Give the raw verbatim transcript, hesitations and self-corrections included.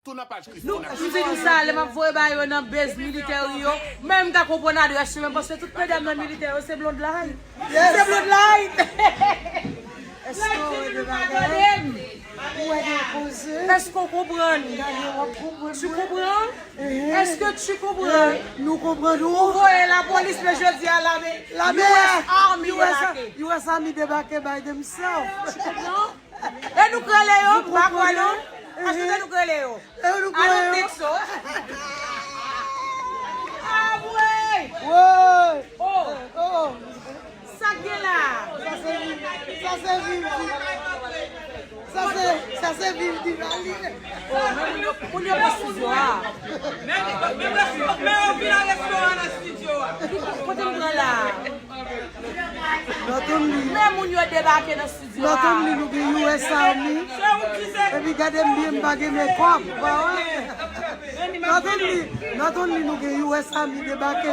M di nou sa, lè m ap voye ba yo nan baz militè yo, men m ka konprann adrès yo, men paske tout medam nan militè yo se Blondline. Se Blondline. Èske w wè de bagay? Ou wè de koze? Èske w konprann? Gade, w ap konprann. Tu comprends? Èske tu comprends? Nou konprann ou. Ou voye lapolis, men jodi a lame. Lame. U S Army debake. U S Army debake by themselves. Tu comprends? E nou k rele yo, m pa kwè non. Èske se nou k rele yo? E nou k rele yo. I don't think so. Ah, vre! Woy! Oh! Oh! Sa k gen la? Sa se viv. Sa se viv. Sa se, sa se viv diva li ye. Oh, men moun yo, moun yo pran studio a. Men, men, men yo vin nan restoran nan studio a. Kote m pran la? Nòtann li. Men moun yo debake nan studio a. Nòtann li nou gen U S Army. Epi gade m byen, m pa gen makeup. Ba wè. Nòtann li, nòtann li nou gen U S Army debake.